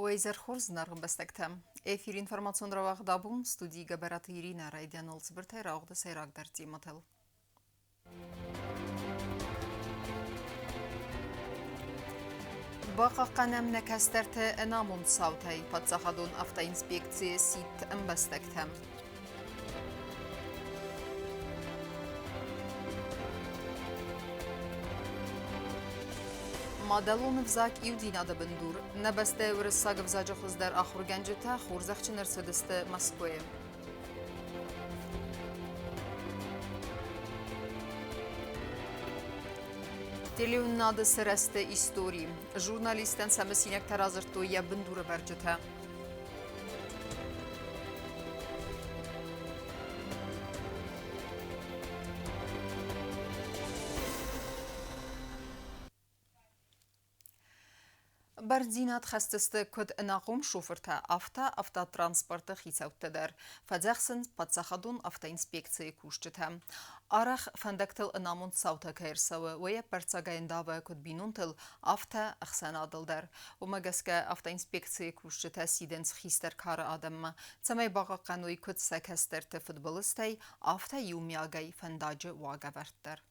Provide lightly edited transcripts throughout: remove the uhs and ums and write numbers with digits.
Уӕ изӕр хорз, зынаргъ ӕмбӕстӕгтӕ! Эфир информацион рауагъд абон студийы Гӕбӕраты Иринӕ райдианыл цыбыртӕй рауагъды сӕйрагдӕр темӕтыл. Бахъахъхъӕнӕм нӕ кӕстӕрты ӕнамонд цаутӕй, паддзахадон автоинспекцийы сидт ӕмбӕстӕгтӕм. Мадӕлон ӕвзаг иудзинады бындур. Нӕ бӕстӕйы уырыссаг ӕвзаджы хуыздӕр ахуыргӕнджытӕ хорзӕхджын ӕрцыдысты Мӕскуыйы. Телеуынынады сырӕзты истори. Журналисттӕн сӕ мысинӕгтӕ радзырдтой йӕ бындурӕвӕрджытӕ. Бӕрндзинад хӕсдзысты куыд ӕнахъом шофыртӕ, афтӕ автотранспорты хицӕуттӕ дӕр, фӕдзӕхсынц паддзахадон автоинспекцийы кусджытӕ. Арӕх фӕндӕгтыл ӕнамонд цаутӕ кӕй ӕрцӕуы, уый ӕппӕрццагӕй ӕндавы куыд бинонтыл, афтӕ ӕхсӕнадыл дӕр. Уымӕ гӕсгӕ автоинспекцийы кусджытӕ сидынц хистӕр кары адӕммӕ, цӕмӕй бахъахъхъӕной куыд сӕ кӕстӕрты фыдбылызтӕй, афтӕ иумиагӕй фӕндаджы уагӕвӕрд дӕр.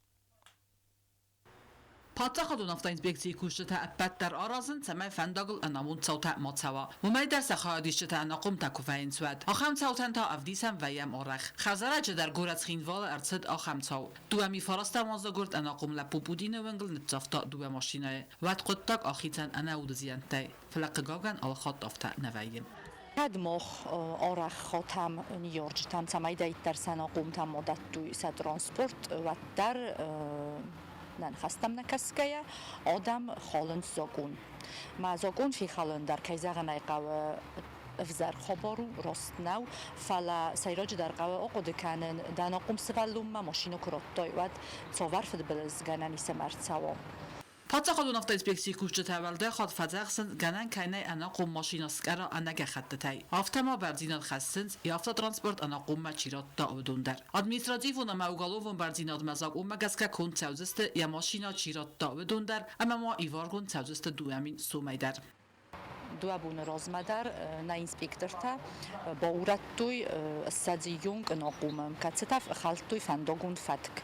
Паддзахадон автоинспекцийы кусджытӕ ӕппӕт дӕр аразынц, цӕмӕй фӕндагыл ӕнамонд цаутӕ ма цӕуа. Уымӕй дӕр сӕ хайадисджытӕ ӕнахъомтӕ куы вӕййынц, уӕд. Ахӕм цаутӕн та ӕвдисӕн вӕййӕм арӕх. Хӕрзӕрӕджы дӕр горӕт Цхинвалы ӕрцыд ахӕм цау. Дыууӕ мифарастӕм азы гуырд ӕнахъом лӕппу Пъудины уынгыл ныццавта дыууӕ машинӕйы. Уӕд хъуыддаг ахицӕн ӕнӕ уды зиӕнттӕй, фӕлӕ хъыгагӕн алыхатт афтӕ нӕ вӕййы. Кӕд мах арӕх хатӕм ныййарджытӕм, цӕмӕйдӕриддӕр сӕ ӕнахъомтӕм ма дӕттой сӕ транспорт, уӕддӕр нӕ ныхӕстӕм нӕ кӕсгӕйӕ, адӕм халынц закъон. Мӕ закъон фехалын дӕр, кӕй зӕгъын ӕй хъӕуы, ӕвзӕр хабар у, раст нӕу, фӕлӕ сӕйраджыдӕр хъӕуы ахъуыды кӕнын, дӕ ӕнахъом сывӕллонмӕ машинӕ куы радтай, уӕд цавӕр фыдбылыз гӕнӕн ис ӕмӕ ӕрцӕуа. Паддзахадон автоинспекцийы кусджытӕ уӕлдай хатт фӕдзӕхсынц, гӕнӕн кӕй нӕй ӕнахъом машинӕ скъӕра ӕнӕ гӕххӕттытӕй. Афтӕ ма бӕрндзинад хӕссынц, йӕ автотранспорт ӕнахъоммӕ чи радта, уыдон дӕр. Административон ӕмӕ уголовон бӕрндзинадмӕ закъонмӕ гӕсгӕ конд цӕудзысты, йӕ машинӕ чи радта, уыдон дӕр ӕмӕ ма иваргонд цӕудзысты 2000 сомӕй дӕр. Дыууӕ боны размӕ дӕр нӕ инспектортӕ баурӕдтой ссӕдзы онг ӕнахъомы, кӕцытӕ хӕлдтой фӕндагон фӕтк.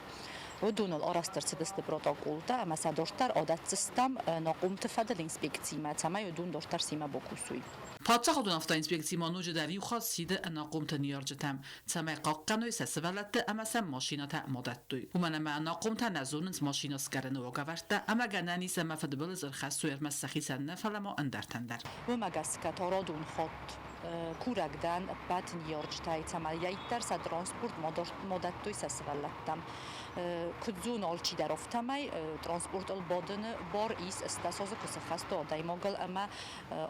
Уыдоныл арӕзт ӕрцыдысты протоколтӕ ӕмӕ сӕ дарддӕр адӕтдзыстӕм ӕнахъомты фӕдыл инспекцимӕ, цӕмӕй уыдон дарддӕр семӕ бакусой. Паддзахадон автоинспекци ма ноджыдӕр иу хатт сиды ӕнахъомты ныййарджытӕм, цӕмӕй хъахъхъӕной сӕ сывӕллӕтты ӕмӕ сӕм машинӕтӕ ма дӕттой. Уымӕн ӕмӕ ӕнахъомтӕ нӕ зонынц машинӕ скъӕрыны уагӕвӕрдтӕ ӕмӕ гӕнӕн ис ӕмӕ фыдбылыз ӕрхӕссой ӕрмӕст сӕхицӕн нӕ, фӕлӕ ма ӕндӕртӕн дӕр. Уымӕ гӕсгӕ та радон хатт курӕг дӕн ӕппӕт ныййарджытӕй, цӕмӕйдӕр сӕ транспорт ма дӕттой сӕ сывӕллӕттӕм. Куыд зоны алчидӕр, афтӕмӕй транспортыл бадыны бар ис 18 азы куы сӕххӕст адӕймагыл ӕмӕ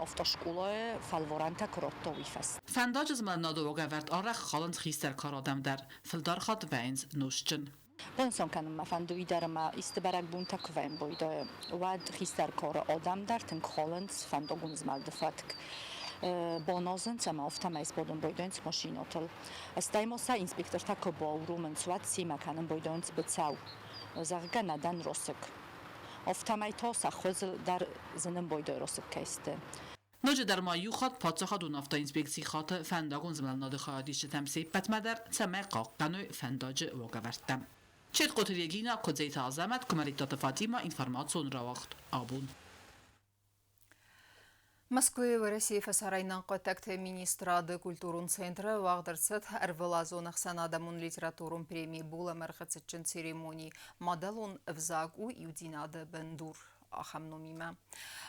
автоскъолайы фӕлварӕнтӕ куы радта, уый фӕстӕ. Фӕндаджы змӕлынады уагӕвӕрд арӕх халынц хистӕр кары адӕм дӕр, фылдӕр хатт вӕййынц нозтджын. Банысан кӕнын мӕ фӕнды уый дӕр, ӕмӕ исты бӕрӕгбонтӕ куы вӕййы, уӕд хистӕр кары адӕм дӕр тынг халынц фӕндагон змӕлды фӕтк. Баназынц ӕмӕ афтӕмӕй сбадын байдайынц машинӕтыл. Стӕй ма сӕ инспектортӕ куы бауромынц, уӕд семӕ кӕнын байдайынц быцӕу, зӕгъгӕ, нӕ дӕн росыг. Афтӕмӕй та сӕ хуызыл дӕр зынын байдайы росыг кӕй сты. Ноджыдӕр ма иу хатт паддзахадон автоинспекцийы хаты фӕндагон змӕлынады хайадисджытӕм се ппӕтмӕ дӕр, цӕмӕй хъахъхъӕной фӕндаджы уагӕвӕрдтӕ. Четкъоты Регина, Куыдзеты Азӕмӕт, Куымӕридтаты Фатимӕ, информацион рауагъд абон. Мӕскуыйы Уӕрӕсейы фӕсарӕйнаг хъуыддӕгты министрады культурон центры уагъд ӕрцыд ӕрвылазон ӕхсӕнадӕмон литературон преми «Булӕмӕргъы» цытджын церемони «Мадӕлон ӕвзаг у иудзинады бындур» ахӕм номимӕ.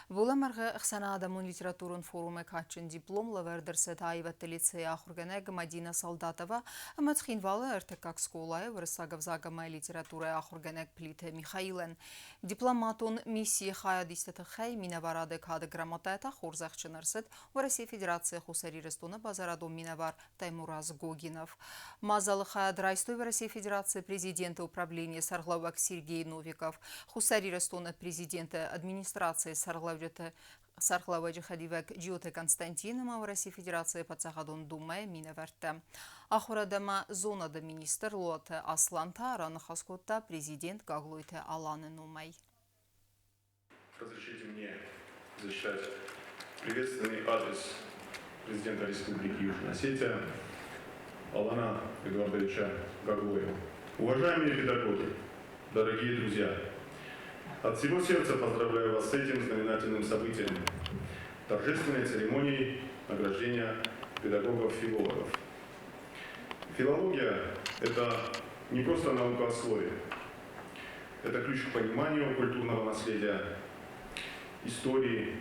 Булӕмӕргъы ӕхсӕнадӕмон литературон форумы кадджын диплом лӕвӕрд ӕрцыд аивӕдты лицейы ахуыргӕнӕг Мадина Солдатова ӕмӕ Цхинвалы ӕртыккаг скъолайы уырыссаг ӕвзаг ӕмӕ литературӕйы ахуыргӕнӕг Плиты Михаилӕн. Дипломатон миссийы хайадисты тыххӕй минӕварады кады грамотӕтӕ хорзӕхджын ӕрцыд Уӕрӕсейы Федерацийы Хуссар Ирыстоны базарадон минӕвар Таймураз Гогинов. Мадзалы хайад райстой Уӕрӕсейы Федерацийы президенты управленийы сӕргълӕууӕг Сергей Новиков, Хуссар Ирыстоны президенты администрацийы сӕргълӕуджыты сӕргълӕууӕджы хӕдивӕг Джиоты Константин ӕмӕ Уӕрӕсейы Федерацийы Паддзахадон Думӕйы минӕвӕрттӕ. Ахуырад ӕмӕ зонады министр Лолаты Аслан та раныхас кодта президент Гаглойты Аланы номӕй. Разрешите мне зачитать Приветственный адрес президента Республики Южная Осетия Алана Эдуардовича Гаглоева. Уважаемые педагоги, дорогие друзья, от всего сердца поздравляю вас с этим знаменательным событием – торжественной церемонией награждения педагогов-филологов. Филология – это не просто наука о слове, это ключ к пониманию культурного наследия, истории,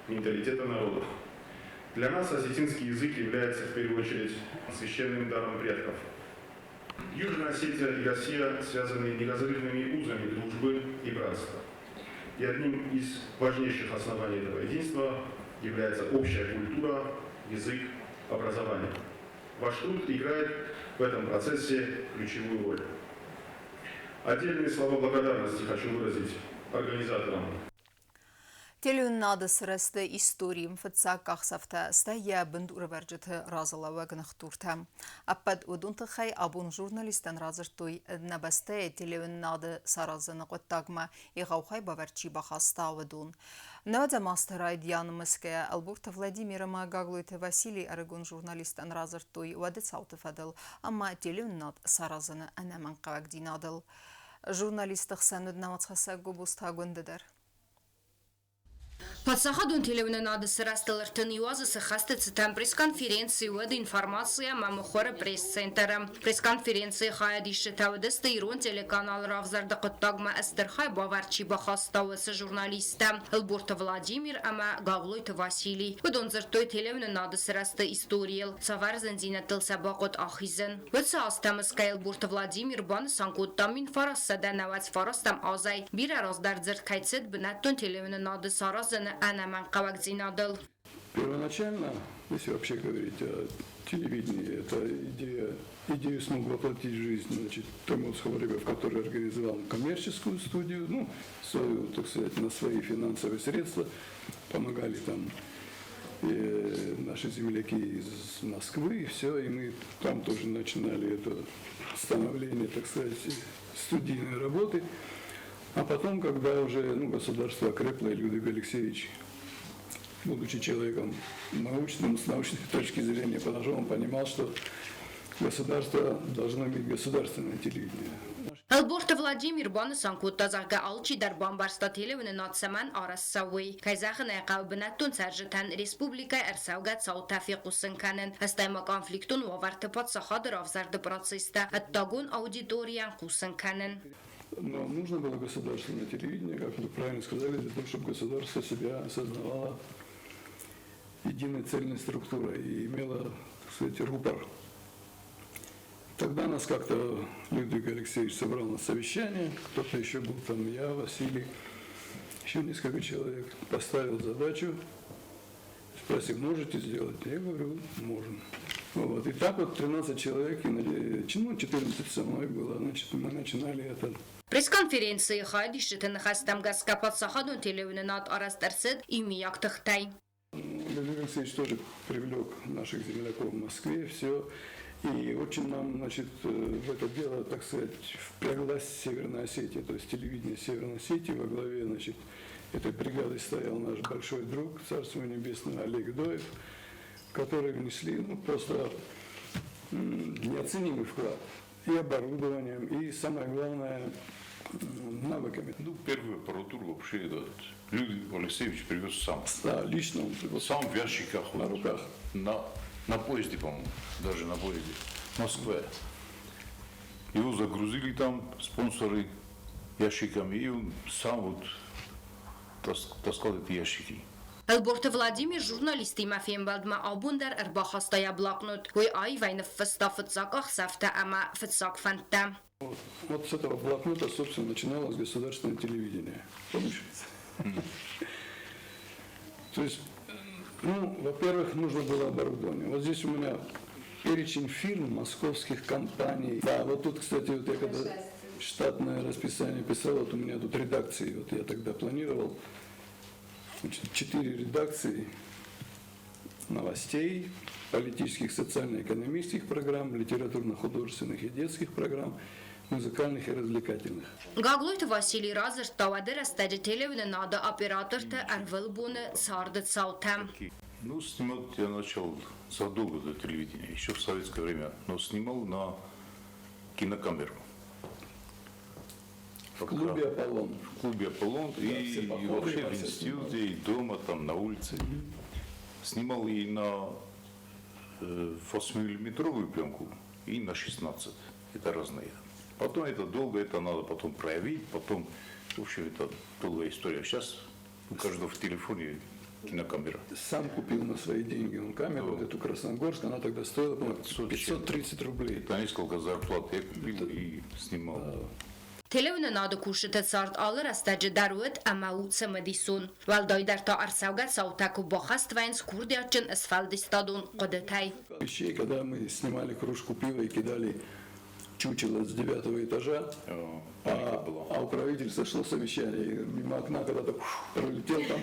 менталитета народов. Для нас осетинский язык является в первую очередь священным даром предков. Южная Осетия и Россия связаны неразрывными узами дружбы и братства. И одним из важнейших оснований этого единства является общая культура, язык, образование. Ваш труд играет в этом процессе ключевую роль. Отдельные слова благодарности хочу выразить организаторам. Телеуынынады сырӕзты историйы фыццаг къахдзӕфтӕ, стӕй йӕ бындурӕвӕрджыты разылӕууӕг ныхдуртӕ. Ӕппӕт уыдон тыххӕй абон журналисттӕн радзырдтой нӕ бӕстӕйы телеуынынады саразыны хъуыддагмӕ егъау хайбавӕрд чи бахаста, уыдон. Нӕуӕдзӕм азты райдианы мысгӕйӕ Ӕлборты Владимир ӕмӕ Гаглойты Василий ӕрыгон журналисттӕн радзырдтой уӕды цауты фӕдыл ӕмӕ телеуынынад саразыны ӕнӕмӕнгхъӕуӕгдзинадыл. Журналистты хсӕн уыд науӕдзхӕссӕг Гобозты Агуынды дӕр. Паддзахадон телеуынынады сырӕзтыл 31 азы сыххӕсты цытӕн пресс-конференци уыд информаци ӕмӕ мыхуыры пресс-центры. Пресс-конференцийы хайадисджытӕ уыдысты ирон телеканалы равзӕрды хъуыддагмӕ стыр хайбавӕрд чи бахаста, уыцы журналисттӕ Ӕлборты Владимир ӕмӕ Гаглойты Василий. Уыдон дзырдтой телеуынынады сырӕзты историйыл, цавӕр зындзинӕдтыл сӕ бахъуыд ахизын. Уыцы азтӕ мысгӕ Ӕлборты Владимир банысан кодта 1999 азӕй бирӕ раздӕр дзырд кӕй цыд бынӕттон телеуынынады саразыны ӕнӕмӕнгхъӕуӕгдзинадыл. Первоначально, если вообще говорить о телевидении, это идея, идею смог воплотить в жизнь, значит, Тоймур Сховарибов, который организовал коммерческую студию, ну, свою, так сказать, на свои финансовые средства, помогали там наши земляки из Москвы, и все, и мы там тоже начинали это становление, так сказать, студийной работы. А потом, когда уже, ну, государство окрепло, и Людвиг Алексеевич, будучи человеком научным, с научной точки зрения подошел, он понимал, что государство должно иметь государственное телевидение. Ӕлборты Владимир банысан кодта, зӕгъгӕ, алчидӕр бамбӕрста телеуынынад цӕмӕн арӕзт цӕуы, уый. Кӕй зӕгъын ӕй хъӕуы, бынӕттон цӕрджытӕн республикӕйы ӕрцӕугӕ цаутӕ фехъусын кӕнын, стӕй ма конфликтон уавӕрты паддзахады равзӕрды процесстӕ ӕддагон аудиторийӕн хъусын кӕнын. Но нужно было государственное телевидение, как вы правильно сказали, для того, чтобы государство себя осознавало единой цельной структурой и имело, так сказать, рупор. Тогда нас как-то Людвиг Алексеевич собрал на совещание, кто-то еще был там, я, Василий, еще несколько человек, поставил задачу, спросил, можете сделать? Я говорю, можем. Вот. И так вот 13 человек, и, ну, 14 со мной было, значит, мы начинали это. Пресс-конференцийы хайадисджыты ныхӕстӕм гӕсгӕ паддзахадон телеуынынад арӕзт ӕрцыд иумиаг тыхтӕй. Людвиг Алексеевич тоже привлек наших земляков в Москве, все. И очень нам, значит, в это дело, так сказать, впряглась Северная Осетия, то есть телевидение Северной Осетии. Во главе, значит, этой бригады стоял наш большой друг, Царство Небесное, Олег Доев, который внесли, ну, просто неоценимый вклад и оборудованием, и, самое главное, навыками. Ну, первую аппаратуру вообще этот Людвиг Алексеевич привез сам. Да, лично он привез. Сам в ящиках. На руках. На поезде, по-моему, даже на поезде. В Москве. Его загрузили там спонсоры ящиками, и он сам вот таскал эти ящики. Ӕлборты Владимир журналисттимӕ фембӕлдмӕ абон дӕр ӕрбахаста йӕ блокнот. Уый аивӕй ныффыста фыццаг ӕхсӕвтӕ ӕмӕ фыццаг фӕндтӕ. Вот с этого блокнота, собственно, начиналось государственное телевидение. Помнишь? То есть, ну, во-первых, нужно было оборудование. Вот здесь у меня перечень фирм, московских компаний. Да, вот тут, кстати, вот я когда штатное расписание писал, вот у меня тут редакции, вот я тогда планировал, значит, 4 редакции новостей, политических, социально-экономических программ, литературно-художественных и детских программ. музыкальных и развлекательных. Гаглойты Василий радзырдта уӕды рӕстӕджы телеуынынады операторты ӕрвылбоны царды цаутӕ. Ну, снимать я начал задолго до телевидения, еще в советское время, но снимал на кинокамеру. В клубе «Аполлон». В клубе «Аполлон» Да, все и походы вообще в во все институте, и дома, там, на улице. Снимал и на 8-миллиметровую пленку, и на 16. Это разные. Потом это долго, это надо потом проявить, потом, в общем, это долгая история. Сейчас у каждого в телефоне кинокамера. Сам купил на свои деньги он камеру, вот эту Красногорск, она тогда стоила, по-моему, 500 530 рублей. Это несколько зарплат я купил и снимал. Телеуынынады кусджыты цард алы рӕстӕджы дӕр уыд ӕмӕ у цымыдисон. Уӕлдайдӕр та ӕрцӕугӕ цаутӕ куы баххӕст вӕййынц курдиатджын сфӕлдыстадон хъуыдытӕй. Вещей, когда мы снимали кружку пива и кидали чучело с девятого этажа, О, паника была. а у правительства шло совещание, и мимо окна когда-то пролетел там,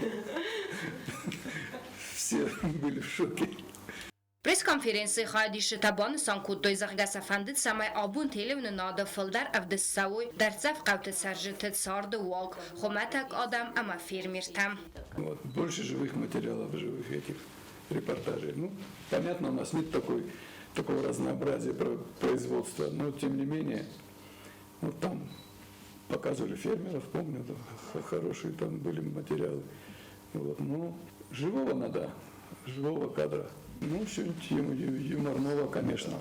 все были в шоке. Пресс-конференцийы хайадисджытӕ банысан кодтой, зӕгъгӕ сӕ фӕндыд, цӕмӕй абон телеуынынады фылдӕр ӕвдыст цӕуой дӕрддзӕф хъӕуты цӕрджыты царды уаг, хуымӕтӕг адӕм ӕмӕ фермертӕ. Вот, больше живых материалов, живых этих репортажей. Ну, понятно, у нас нет такого разнообразия производства, но тем не менее, вот там показывали фермеров, помню, там хорошие там были материалы. Вот, ну, живого надо, живого кадра. Ну, что-нибудь юморного, конечно.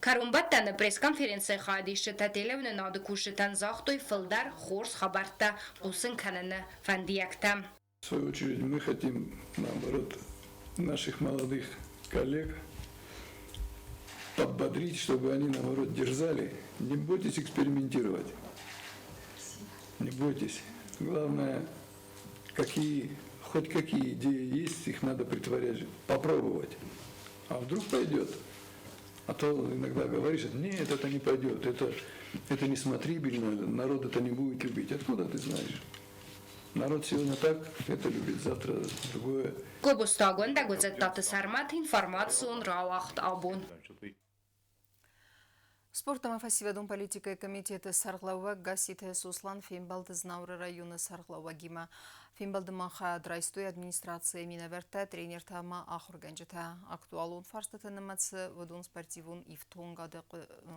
Кӕронбӕттӕны пресс-конференцийы хайадисджытӕ телеуынынады кусджытӕн загътой фылдӕр хорз хабӕрттӕ хъусын кӕныны фӕндиӕгтӕ. В свою очередь, мы хотим, наоборот, наших молодых коллег подбодрить, чтобы они, наоборот, дерзали. Не бойтесь экспериментировать. Не бойтесь. Главное, хоть какие идеи есть, их надо претворять, попробовать. А вдруг пойдет? А то иногда говоришь, нет, это не пойдет, это не смотрибельно, народ это не будет любить. Откуда ты знаешь? Народ сегодня так это любит, завтра другое. Гобозты Агуындӕ, Гуыдзӕттаты Сӕрмӕт, информацион рауагъд Абон. Спорт ӕмӕ фӕсивӕдон политикӕйы комитеты сӕргълӕууӕг Гасситы Сослан фембӕлд Знауыры районы сӕргълӕууӕгимӕ. Фембӕлды ма хайад райстой администрацийы минӕвӕрттӕ, тренертӕ ӕмӕ ахуыргӕнджытӕ. Актуалон фарстыты нымӕцы уыдон спортивон ифтонгады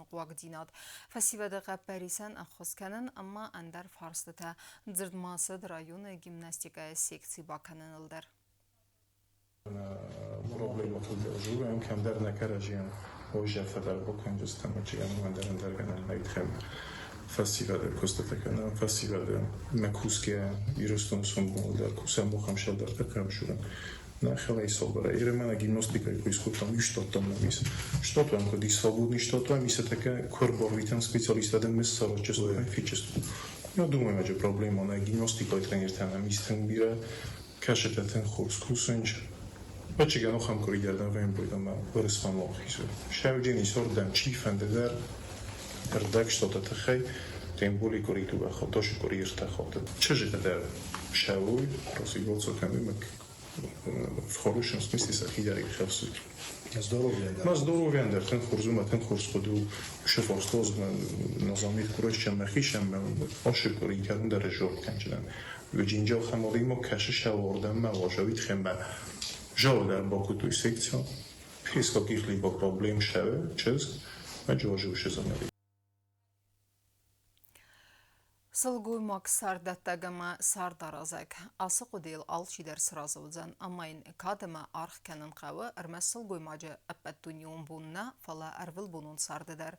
хъуагдзинад, фӕсивӕды хъӕппӕрисӕн ӕххуыс кӕнын ӕмӕ ӕндӕр фарстытӕ. Дзырд ма цыд районы гимнастикӕйы секци бакӕныныл дӕр. Проблематыл кӕмдӕр нӕ кӕрӕдзийӕн уайзӕфтӕ дӕр бакӕндзыстӕм, ӕмӕ ӕндӕр гӕнӕн нӕй фӕсивӕды куыстытӕ кӕнӕм, фӕсивӕды мӕ кусгӕ Ирыстон сомбоны дӕр кусӕм охам сӕлдӕртӕ кӕм На хелай собора. Иремана гимнастика искутам иштотам мис. Штотам коди свободни штотам и се така корборвитам специалиста да мис сорочество фичество. Я думаю, че проблема на гимнастика тренертана мистен бира кашетатен хорс кусенч. Бачиган охам коридердан вембойдам вырысфам охису. Шавджини сордам чифандедар рдак штота тахай тембули кориту хотоши корирта хота. Чежитадар шавуй просигоцо камимак в хорошем смысле сахидари хевсу. Здоровье, да. Ма здоровье, тен хурзума, тен хурсходу, шефорстоз, назамит куреш махишам, оши корикарун дар жор канчдан. Вижинжал хаморимо каши шавордам ма важавит хемба. Жор дар бакутуй секция. Писко кихлибо проблем шаве, чезг, ма жоржи ушезамери. Сылгоймаг царддӕттӕг ӕмӕ цардаразӕг. Ацы хъуыдыйыл алчидӕр сразы уыдзӕн ӕмӕ йын кад ӕмӕ аргъ кӕнын хъӕуы ӕрмӕст сылгоймаджы ӕппӕтдунеон бон нӕ, фӕлӕ ӕрвылбонон царды дӕр.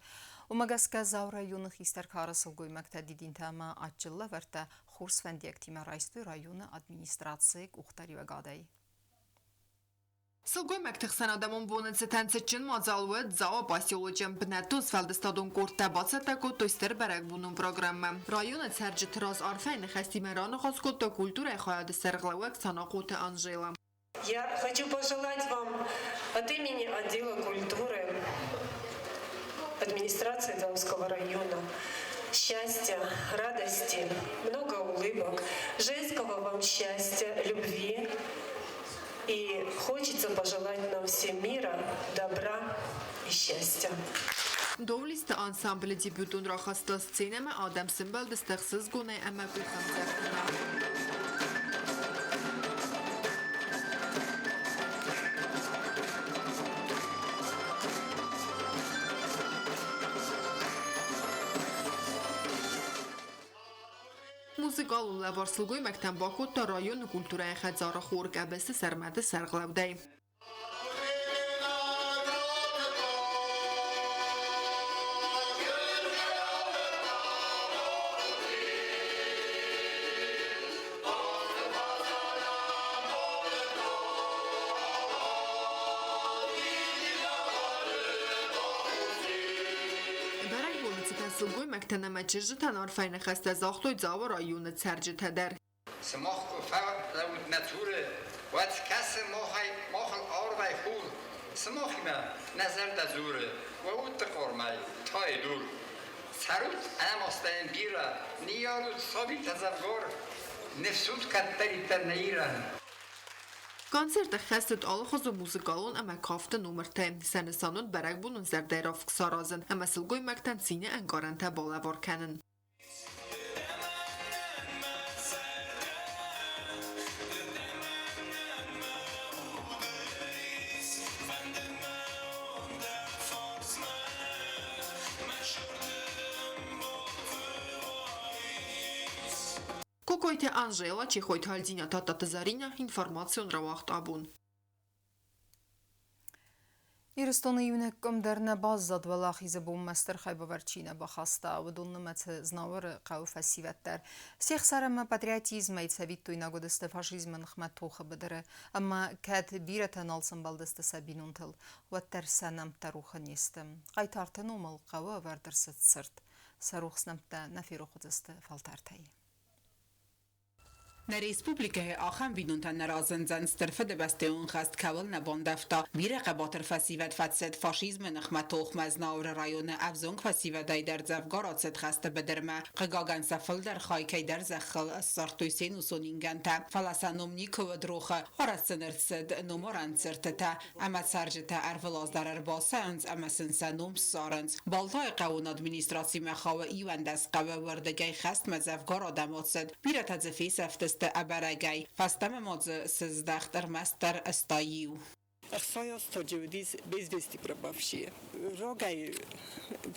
Уымӕ гӕсгӕ Дзауы районы хистӕр кары сылгоймӕгтӕ дидинтӕ ӕмӕ адджын лӕвӕрттӕ хорз фӕндиӕгтимӕ райстой районы администрацийы къухдариуӕгадӕй. Сылгоймӕгты хсӕнадӕмон боны цытӕн цытджын мадзал уыд Дзауы поселочы. Бынӕттон сфӕлдыстадон къордтӕ бацӕттӕ кодтой стыр бӕрӕгбонон программӕ. Районы цӕрджыты раз арфӕйы ныхӕстимӕ раныхас кодта культурӕйы хайады сӕргълӕууӕг Санахъоты Анжела. Я хочу пожелать вам от имени отдела культуры администрации Дзауского района счастья, радости, много улыбок, женского вам счастья, любви. И хочется пожелать нам всем мира, добра и счастья. Доблесты ансамблы дебютон рахастыл сценӕмӕ адӕм сӕмбӕлдысты ӕхсызгонӕй ӕмӕ къухӕмдзӕгъдимӕ. Музыкалон лӕвар сылгоймӕгтӕн бакодта районы культурӕйы хӕдзары хор Къӕбысы Сӕрмӕты сӕргълӕудӕй. Бӕрӕгбоны цытӕн сылгоймӕгтӕн ӕмӕ чызджытӕн арфӕйы ныхӕстӕ загътой Дзауы районы цӕрджытӕ дӕр. Сымах куы фӕлӕуут нӕ цуры, уӕд кӕсы махӕй махыл арвӕй хур. Сымахимӕ нӕ зӕрдӕ дзуры, уӕ удты хъармӕй тайы дур. Цӕрут ӕнӕмастӕй бирӕ, ныййарут сабитӕ дзӕвгар, ныфсут кӕддӕриддӕр нӕ Ирӕн. Концерт ӕххӕст уыд алыхуызон музыкалон ӕмӕ кафты номыртӕй. Сӕ нысан уыд бӕрӕгбонон зӕрдӕйы саразын ӕмӕ сылгоймӕгтӕн цины ӕнкъарӕнтӕ балӕвар кӕнын. Кокойты Анжела, Чехойты Альдина, Тадтаты Заринӕ, информацион рауагъд абон. Ирыстоны иунӕг къуым дӕр нӕ баззад Уӕлахизы бонмӕ стыр хайбавӕрд чи нӕ бахаста, уыдон нымӕцы Знауыры хъӕуы фӕсивӕд дӕр. Се хсар ӕмӕ патриотизмӕй цӕвиттойнаг уыдысты фашизмы ныхмӕ тохы быдыры ӕмӕ кӕд бирӕтӕ нал сӕмбӕлдысты сӕ бинонтыл, уӕддӕр сӕ нӕмттӕ рухы не сты. Хъайтарты номыл хъӕуы ӕвӕрд ӕрцыд цырт. Сӕ рухс нӕмттӕ нӕ ферох уыдзысты фӕлтӕртӕй. Нӕ республикӕйы ахӕм бинонтӕ нӕ разындзӕн, Стыр Фыдыбӕстӕйон хӕст кӕуыл нӕ бандӕвта. Бирӕ хъӕбатыр фӕсивӕд фӕцыд фашизмы ныхмӕ тохмӕ. Знауыры районы ӕвзонг фӕсивӕдӕй дӕр дзӕвгар ацыд хӕсты быдырмӕ. Хъыгагӕн, сӕ фылдӕр хай кӕйдӕр зӕххыл ссардтой се нусон ингӕнтӕ, фӕлӕ сӕ ном никуы уыд рохы. Арӕзт сын ӕрцыд номарӕн цыртытӕ ӕмӕ цӕрджытӕ ӕрвылаз дӕр ӕрбацӕуынц ӕмӕ сын сӕ ном ссарынц. Балтайы хъӕуон администрацимӕ хауы 11 хъӕуы, уырдыгӕй хӕстмӕ дзӕвгар адӕм ацыд. Бирӕтӕ дзы фесӕфтысты ӕбӕрӕгӕй, фӕстӕмӕ ма дзы сыздӕхт ӕрмӕстдӕр 81. 68 уыдис без вести пропавшие. Рагӕй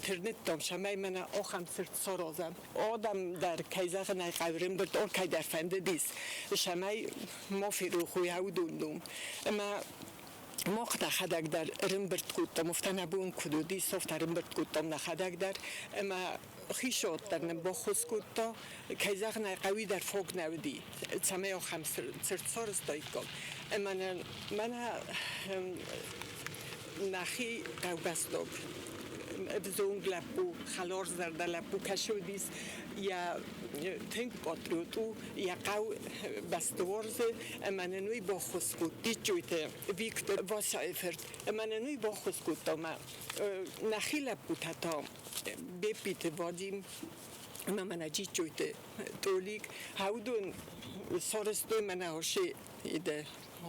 тырныдтам, цӕмӕй мӕнӕ ахӕм цырт саразӕм. Адӕм дӕр, кӕй зӕгъын ӕй хъӕуы, ӕрӕмбырд алкӕй дӕр фӕндыдис, цӕмӕй ма ферох уой уыдон ном. Ӕмӕ мах нӕхӕдӕг дӕр ӕрӕмбырд кодтам, афтӕ нӕ бон куыд уыдис, афтӕ ӕрӕмбырд кодтам нӕхӕдӕг дӕр. Ӕмӕ хицауад дӕр нын баххуыс кодта, кӕй зӕгъын ӕй хъӕуы, дӕр фаг нӕ уыди, цӕмӕй ахӕм цырт сарӕзтаиккам. Ӕмӕ нын мӕнӕ нӕхи хъӕубӕстаг ӕвзонг лӕппу, хӕларзӕрдӕ лӕппу кӕсы уыдис, йӕ тынг патриот у, йӕ хъӕу бӕсты уарзы, ӕмӕ нын уый баххуыс кодта Джиджджойты Виктор Васайы фырт. Ӕмӕ нын уый баххуыс кодта мӕ нӕхи лӕппутӕ та Беппиты Вадим ӕмӕ мӕнӕ Джиджджойты Толик, уыдон сарӕзтой мӕнӕ асы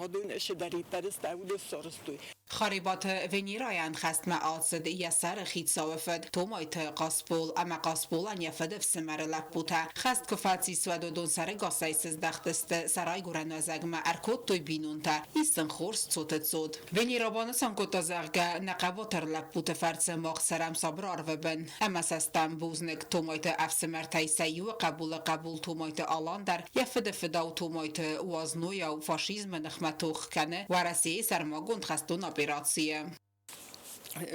адон цыдӕриддӕр сты, уыдон сарӕзтой. Харебаты Венерайӕн хӕстмӕ ацыд йӕ сӕры хицауы фыд Томайты Хъасбол ӕмӕ Хъасболӕн йӕ фыды фсымӕры лӕппутӕ. Хӕст куы фӕцис, уӕд уыдон сӕрӕгасӕй сыздӕхтысты сӕ райгуырӕн уӕзӕгмӕ, ӕркодтой бинонтӕ, ис сын хорз цоты цот. Венера банысан кодта, зӕгъгӕ, нӕ хъӕбатыр лӕппуты фӕрцы мах цӕрӕм сабыр арвы бын ӕмӕ сӕ стӕм бузныг. Томайты ӕфсымӕртӕй сӕ иуы хъӕбулы хъӕбул Томайты Алан дӕр йӕ фыды фыдау Томайты Уазнойау фашизмы ныхмӕ тох кӕны Уӕрӕсейы сӕрмагонд хӕстон операцийы.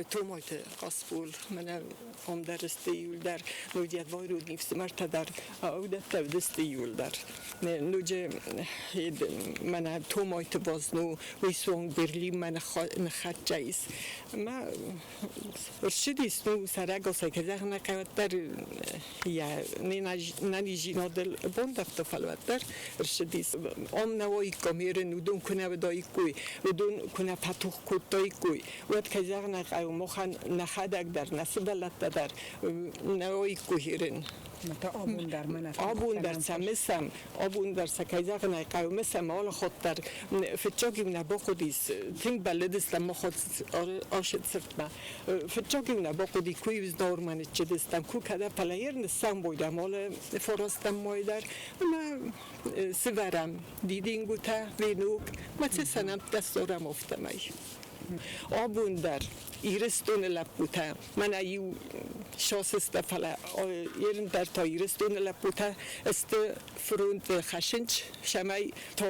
Томайты Хъасбол мӕнӕ ам дӕр сты иуылдӕр, ноджы йӕ двоюродный ӕфсымӕртӕ дӕр уыдӕттӕ уыдысты иуылдӕр. Ноджы мӕнӕ Томайты Базно, уый суанг Берлинмӕ ныххӕццӕ ис. Ӕмӕ ссыдис, ну, сӕрӕгасӕй кӕй зӕгъын ӕй хъӕуы, уӕддӕр йӕ нӕниздзинадыл бандӕвта, фӕлӕ уӕддӕр ссыдис. Ам нӕ уаиккам ерын, уыдон куы нӕ уыдаиккой, уыдон куы нӕ фӕтох кодтаиккой, уӕд, кӕй зӕгъын ӕй хъӕуы, махӕн нӕхӕдӕг дӕр, нӕ сывӕллӕттӕ дӕр нӕ уаиккой ирын. Абон дӕр мӕнӕ Абон дӕр сӕ мысӕм, абон дӕр сӕ, кӕй зӕгъын ӕй хъӕуы, мысӕм алы хатт дӕр. Фыццаг-иу нӕ бахъуыдис, тынг бӕллыдыстӕм мах ацы цыртмӕ. Фыццаг-иу нӕ бахъуыди, куы-иу Знауырмӕ ныццыдыстӕм, куы кӕдӕм, фӕлӕ йе рныссӕмбойдӕм алы фарастӕм мӕй дӕр ӕмӕ сывӕрӕм дидингутӕ, венок, ма сӕ сӕ нӕмттӕ ссарӕм афтӕмӕй. Абон дӕр Ирыстоны лӕппутӕ, мӕнӕ иу сасысты, фӕлӕ ерын дӕр та Ирыстоны лӕппутӕ сты фронты хӕсынч, цӕмӕй та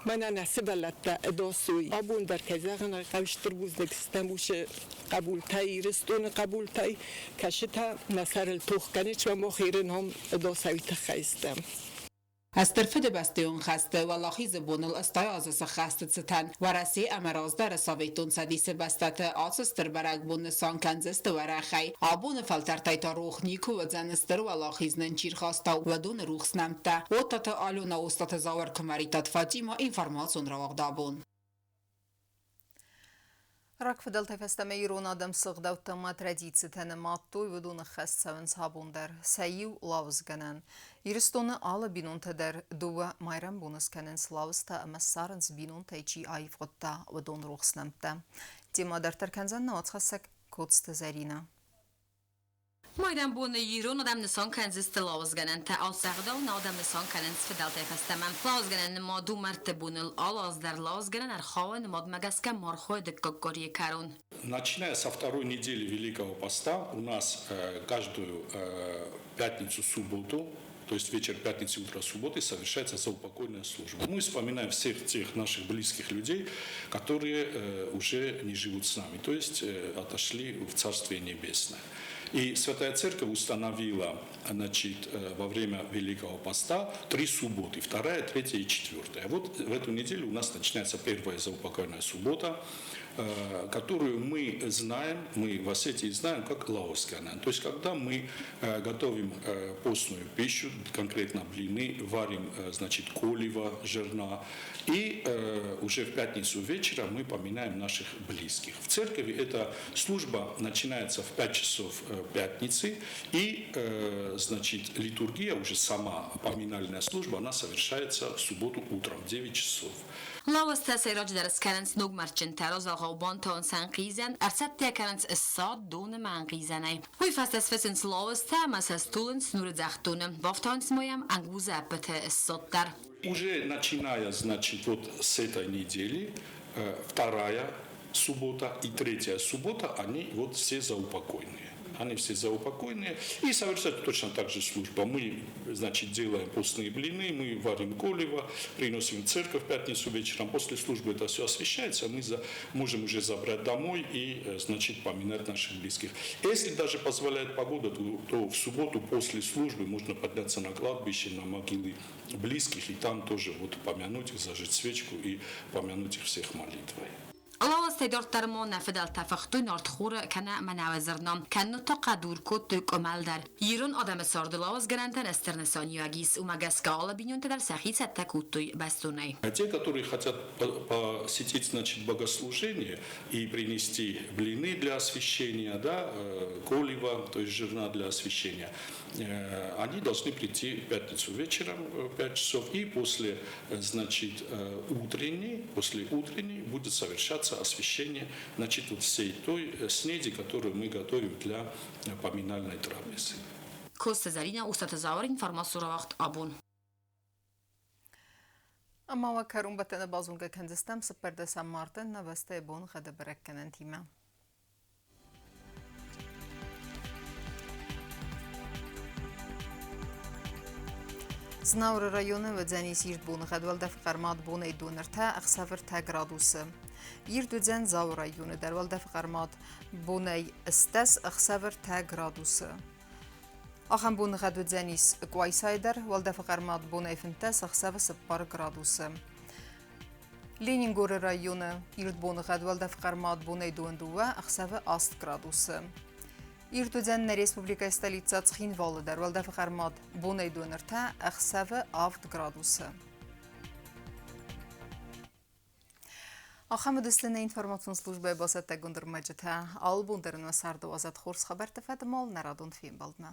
мӕнӕ нӕ сывӕллӕттӕ ӕдасой. Абон дӕр, кӕй зӕгъын ӕй хъӕуы, стыр бузныг стӕм уыцы хъӕбултӕй, Ирыстоны хъӕбултӕй, кӕцытӕ нӕ сӕрыл тох кӕнынц, мах Иры ном ӕдасӕй тыххӕй стӕм. Стыр Фыдыбӕстӕйон хӕсты Уӕлахизы боныл 80 азы сӕххӕсты цытӕн Уӕрӕсе ӕмӕ раздӕры Советон Цӕдисы бӕстӕты ацы стыр бӕрӕгбон нысан кӕндзысты уӕрӕхӕй. Абоны фӕлтӕртӕй та рох никуы уыдзӕн Стыр Уӕлахиз нын чи рхаста, уыдоны рухс нӕмттӕ. Оттаты Алена, Остаты Зауыр, Куымӕридтаты Фатимӕ, информацион рауагъд абон. Рагфыдӕлтӕй фӕстӕмӕ ирон адӕм цы ӕгъдӕуттӕ ӕмӕ традицитӕ нымадтой, уыдоны хӕс цӕуынц абон дӕр. Сӕ иу лауызгӕнӕн. Ирыстоны алы бинонтӕ дӕр дыууӕ майрӕмбоны скӕнынц лауызтӕ ӕмӕ ссарынц бинонтӕй чи аивгъуыдта, уыдон рухс нӕмттӕ. Темӕ дарддӕр кӕндзӕн нӕ уацхӕссӕг Коцты Зӕринӕ. Майрӕмбоны ирон адӕм нысан кӕндзысты лауызгӕнӕнтӕ. Ацы ӕгъдау нӕ адӕм нысан кӕнынц фыдӕлтӕй фӕстӕмӕ. Лауызгӕнӕн нымад у мӕрдты боныл. Алы аз дӕр лауызгӕнӕн ӕрхауы нымадмӕ гӕсгӕ мархойы дыккаг къуырийы кӕрон. Начиная со второй недели Великого Поста у нас каждую пятницу, субботу, то есть вечер пятницы, утро субботы, совершается заупокойная служба. Мы вспоминаем всех тех наших близких людей, которые уже не живут с нами, то есть отошли в Царствие Небесное. И Святая Церковь установила, значит, во время Великого Поста три субботы, вторая, третья и четвертая. Вот в эту неделю у нас начинается первая заупокойная суббота, которую мы знаем, мы в Осетии знаем как лауызгӕнӕн. То есть когда мы готовим постную пищу, конкретно блины, варим, значит, коливо, жерна, и уже в пятницу вечером мы поминаем наших близких. В церкви эта служба начинается в 5 часов пятницы, и, значит, литургия, уже сама поминальная служба, она совершается в субботу утром в 9 часов. Лауызтӕ сӕйраджыдӕр скӕнынц ногмӕрдджынтӕ, развӕлгъау бантауынц ӕнхъизӕн, ӕрцӕттӕ кӕнынц ссад доны ӕмӕ ӕнхъизӕнӕй. Уый фӕстӕ сфыцынц лауызтӕ ӕмӕ сӕ стулынц нурыдзӕхдоны. Бафтауынц ма йӕм ӕнгузы ӕппӕты ссад дӕр. Уже начиная, значит, вот с этой недели, вторая суббота и третья суббота, они вот все заупокойные. Они все заупокойные. И совершают точно так же служба. Мы, значит, делаем постные блины, мы варим коливо, приносим в церковь в пятницу вечером. После службы это все освящается, мы можем уже забрать домой и, значит, поминать наших близких. Если даже позволяет погода, то в субботу после службы можно подняться на кладбище, на могилы близких, и там тоже вот помянуть их, зажечь свечку и помянуть их всех молитвой. Лауызтӕй дарддӕр ма нӕ фыдӕлтӕ фыхтой нартхоры кӕнӕ мӕнӕуы зӕрна, кӕннод та хъӕдур кодтой къуымӕл дӕр. Ирон адӕмы царды лауызгӕнӕнтӕн стыр нысаниуӕг ис, уымӕ гӕсгӕ алы бинонтӕ дӕр сӕхи цӕттӕ кодтой бӕстонӕй. А те, которые хотят посетить, значит, богослужение и принести блины для освящения, да, коливо, то есть жерна для освящения, они должны прийти в пятницу вечером в 5 часов, и после, значит, утренней будет совершаться освящение, значит, вот всей той снеди, которую мы готовим для поминальной трапезы. Коцты Зӕринӕ, Остъаты Зауыр, информацион рауагъд абон. Ӕмӕ уӕ кӕронбӕттӕны базонгӕ кӕндзыстӕм цыппӕрдӕсӕм марты нӕ бӕстӕйы боныгъӕды бӕрӕггӕнӕнтимӕ. Знауыры районы уыдзӕнис ирд боныгъӕд уӕлдӕф хъӕрмад бонӕй дон ӕртӕ, ӕхсӕв ӕртӕ градусы. Ирд уыдзӕн Дзауы районы дӕр уӕлдӕф хъӕрмад бонӕй 18, ӕхсӕв ӕртӕ градусы. Ахӕм боныгъӕд уыдзӕнис Къуайсайы дӕр, уӕлдӕфы хъӕрмад бонӕй 15, ӕхсӕвы 4 градусы. Ленингоры районы ирд боныгъӕд уӕлдӕф хъӕрмад бонӕй дон дыууӕ, ӕхсӕвы 8 градусы. Ирд уыдзӕн нӕ республикӕйы столицӕ Цхинвалы дӕр уӕлдӕфы хъӕрмад бонӕй дон ӕртӕ, ӕхсӕвы 7 градусы. Ахӕм уыдысты нӕ информацион службӕйы бацӕттӕгонд ӕрмӕджытӕ. Алы бон дӕр нӕ царды уадзӕд хорз хабӕртты фӕдыл нӕ радон фембӕлдмӕ.